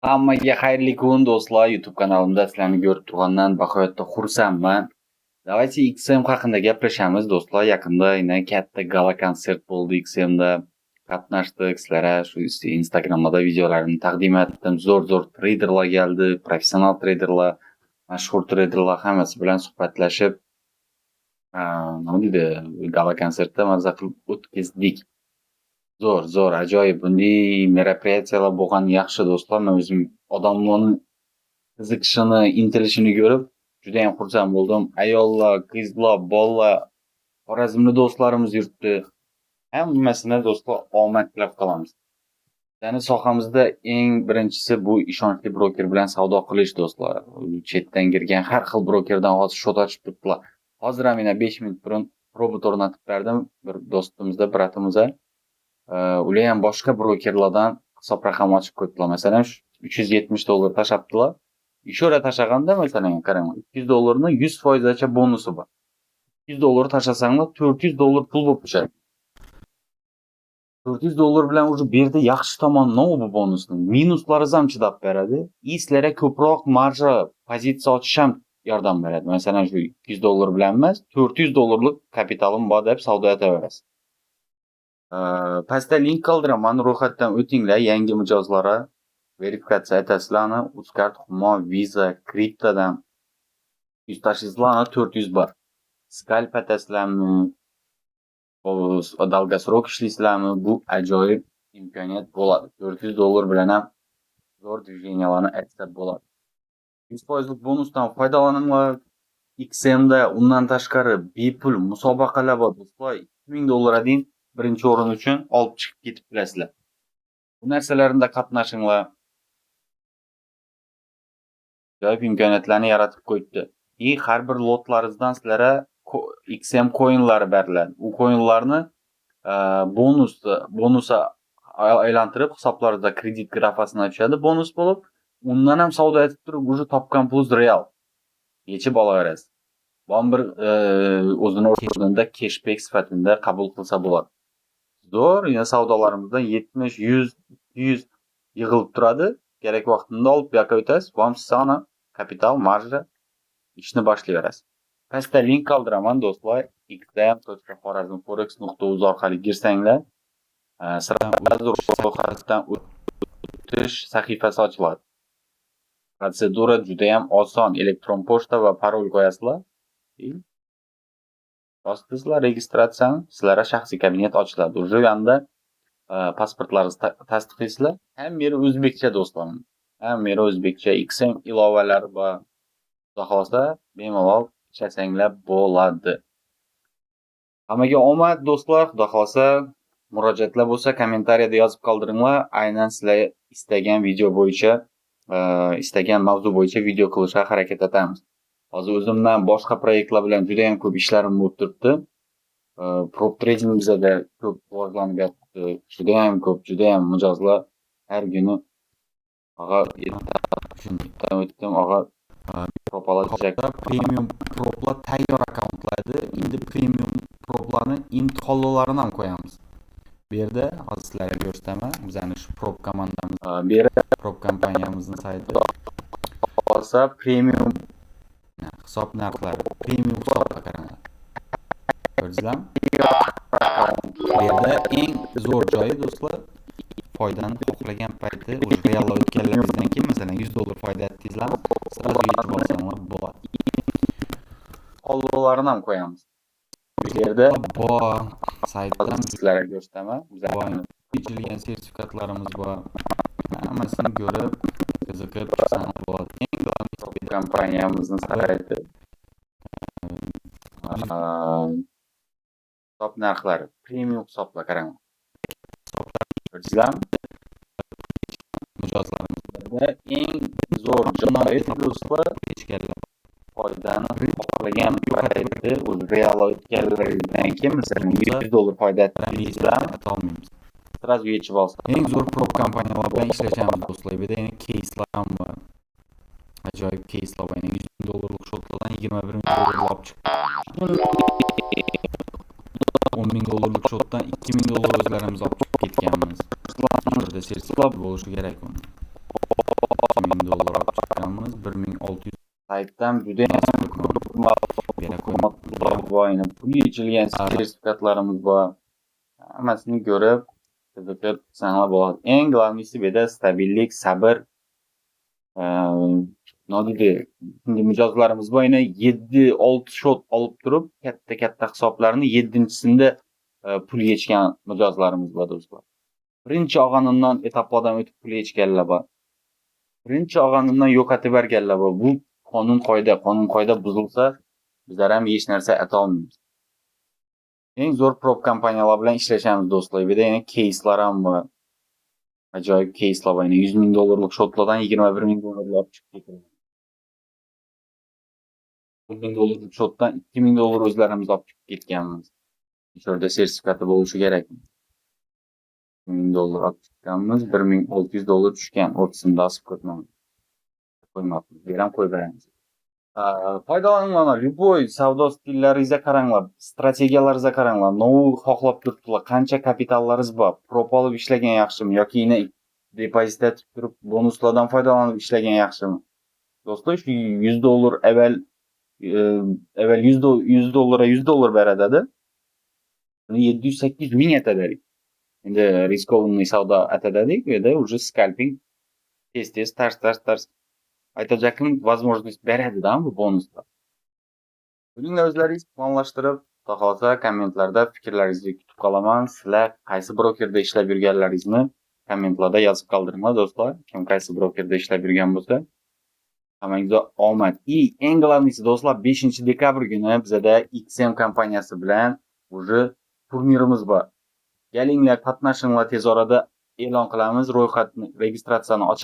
Hammaga xayrli kun, do'stlar. YouTube kanalimda sizlarni ko'rib turgandan bag'oyatda xursandman. Давайте XM haqida gaplashamiz, do'stlar. Yaqinda yine katta gala konsert bo'ldi XMda. Qatnashdik. Sizlarga shu Instagramda videolarimni taqdim etdim. Zo'r-zo'r treyderlar keldi, professional treyderlar, mashhur treyderlar hammasi bilan suhbatlashib, nima deydi, gala konsertda maza qilib o'tkazdik. Zo'r, zo'r, ajoyib. Bunday мероприятия lar bo'lgani yaxshi, do'stlar. Men o'zim odamlarni qiziqishini, intilishini ko'rib judayam xursand bo'ldim. Ayollar, qizlar, bolalar, Xorazmli do'stlarimiz yuribdi. Hammasini, do'stlar, omad tilab qolamiz. Bizani sohamizda eng birinchisi bu ishonchli broker bilan savdo qilish, do'stlar. Chetdan kirgan har xil brokerdan hozir счёт ochib turibdilar. Hozir ham yana 5 minut burun robot o'rnatib berdim bir do'stimizda, брат imizga. Ular ham boshqa brokerlardan hisob raqam ochib qo'yibdilar. Masalan, 370 dollar tashlabdilar. Еще tashlaganda, masalan, qarang, 200 dollarni 100% gacha bonusi bor. 200 dollar tashlasanglar, 400 dollar pul bo'lib tushadi. 400 dollar bilan уже bu yerda yaxshi tomoni nima bu bonusni? Minuslari ham chidab beradi. И sizlarga ko'proq marja pozitsiya ochish ham yordam beradi. Masalan, shu 200 dollar bilan emas, 400 dollarlik kapitalim bor deb savdo etaverasiz. Pastda link qoldiraman, ro'yxatdan o'tinglar yangi mijozlarga. Verifikatsiya etasizlarni Uzcard, Humo, Visa, kriptodan 100 tashlaysizlar, 400 bor. Scalp etasizlarmi, долгосрок ishlaysizlarmi, bu ajoyib imkoniyat bo'ladi. 400 dollar bilan ham zo'r движения larni aytsa bo'ladi. 100%lik bonusdan foydalaninglar. XMda undan tashqari bepul musobaqalar bor, do'stlar. 2000 dollar adin birinchi o'rin uchun olib chiqib ketib bilasizlar. Bu narsalarda qatnashinglar. Ajoyib imkoniyatlarni yaratib qo'yibdi. И har bir lotlaringizdan sizlarga XM coinlari beriladi. U coinlarni bonusga aylantirib hisoblaringizda kredit grafasini tushadi bonus bo'lib. Undan ham savdo etib turib, уже topgan pulingiz real. Yechib olaverasiz. Bu ham bir o'zini o'rnida cashback sifatida qabul qilsa bo'ladi. Zo'r, yana savdolarimizdan 70, 100, 200 yig'ilib turadi. Kerak vaqtida olib bu yoqqa o'tasiz. Bu ham sizni kapital, marja ishni boshlayverasiz. Pastda link qoldiraman, do'stlar. xm.xorazmforex.uz orqali girsanglar, сразу ro'yxatdan o'tish sahifasi ochiladi. Protsedura juda ham oson. Elektron pochta va parol qo'yasizlar. И bosdingizlar registratsiyani, sizlarga shaxsiy kabinet ochiladi. Уже u yoqda pasportlaringizni tasdiqlaysizlar. Hamma yeri o'zbekcha, do'stlar. Hamma yeri o'zbekcha. XM ilovalari bor. Xudo xohlasa, bemalol ishlasanglar bo'ladi. Hammaga omad, do'stlar. Xudo xohlasa, murojaatlar bo'lsa, kommentariyada yozib qoldiringlar. Aynan sizlar istagan video bo'yicha, istagan mavzu bo'yicha video qilishga harakat etamiz. Hozir o'zimdan boshqa proyektlar bilan juda ham ko'p ishlarim bo'lib turibdi. Prop trading bizada ko'p rivojlanib yotibdi. Juda ham ko'p, juda ham mijozlar har kuni og'a o'tdim, og'a prop olajak. Premium proplar tayyor akkauntlarda. Endi premium proplarni imtihonlarini ham qo'yamiz. Bu yerda hozir sizlarga ko'rsataman. Bizani shu prop komandamiz, Bu yerda prop kompaniyamizni sayti. Olsa premium Hisob narxlari, premium hisoblar, qaranglar. Ko'rdingizlarmi? Bu yerda eng zo'r joyi, do'stlar, foydani xohlagan payti уже realga o'tganlaringizdan keyin, masalan, 100 dollar foyda etdingizlarmi, сразу yechib olsanglar bo'ladi. Holvalarini ham qo'yamiz. Bu yerda Bor saytdan sizlarga ko'rsataman. Bor, ichilgan sertifikatlarimiz bor. Hammasini ko'rib, qiziqib chiqsanglar bo'ladi. Eng главный Kompaniyamizni sayti. Hisob narxlari, premium hisoblar, qarang. Ko'rdingizlarmi? Mijozlarimiz Va eng zo'r joyi, do'stlar, ichganlar foydani xohlagan payti o'zi real o'tganlaridan keyin, masalan, 100 dollar foyda etdingizlarmi, aytolmaymiz. Сразу yechib olsa. Eng zo'r prop kompaniyalar bilan ishlashamiz, do'stlar. Bu yerda yana keyslar ham bor. Ajoyib keyslar bor. Yana 100 ming dollarlik счёт lardan 21 ming dollar olib chiqdi. 10 ming dollarlik счёт dan 2 ming dollar o'zlarimiz olib chiqib ketganmiz. Bu yerda sertifikat bo'lishi kerak uni. Saytdan judayam ma'lumotlar bor, pul yechilgan sertifikatlarimiz bor. Hammasini ko'rib, qiziqib qilsanglar bo'ladi. Eng главный si bu yerda stabillik, sabr. Nima deydi, mijozlarimiz bor, yana 7-6 счёт olib turib, katta-katta hisoblarni 7-sida pul yechgan mijozlarimiz bor, do'stlar. Birinchi olganimdan etaplardan o'tib pul yechganlar bor. Birinchi olganimdan yo'qotib yuborganlar bor. Bu qonun qoida, qonun qoida buzilsa, bizlar ham hech narsa aytolmaymiz. Eng zo'r prop kompaniyalar bilan ishlashamiz, do'stlar. Bu yerda yana keyslar ham bor. Ajoyib keyslar bor. Yana 100 ming dollarlik счёт lardan 21 ming dollarlar olib chiqib ketilgan. 10 ming dollarlik счёт dan 2 ming dollar o'zlarimiz olib chiqib ketganmiz. Shu yerda sertifikati bo'lishi kerak. Ming dollar olib chiqqanmiz, 1600 dollar tushgan. Ofisimda osib qo'yibman. Qo'ymabmiz. Bu ham qo'yib beramiz. Foydalaninglar, любой savdo stillaringizga qaranglar, strategiyalaringizga qaranglar. Новый xohlab turibdilar, qancha kapitallaringiz bor? Prop olib ishlagan yaxshimi yoki yana depozitda turib bonuslardan foydalanib ishlagan yaxshimi? Do'stlar, shu 100 dollar avval 100 dollarga 100 dollar beradi. Uni 700-800 ming aytadi. Endi рискованный savdo aytadi, bu yerda уже scalping tez-tez, tars tars tars aytajakim возможность beradi-da bu bonuslar. Buning o'zlaringiz planlashtirib, xudo xohlasa, kommentlarda fikrlaringizni kutib qolaman. Sizlar qaysi brokerda ishlab yurganlaringizni kommentlarda yozib qoldiringlar, do'stlar. Kim qaysi brokerda ishlab yurgan bo'lsa, hammangizga omad. И eng главный si, do'stlar, 5 dekabr kuni bizada XM kompaniyasi bilan уже turnirimiz bor. Kelinglar, qatnashinglar, tez orada e'lon qilamiz, ro'yxatni, registratsiyani ochamiz.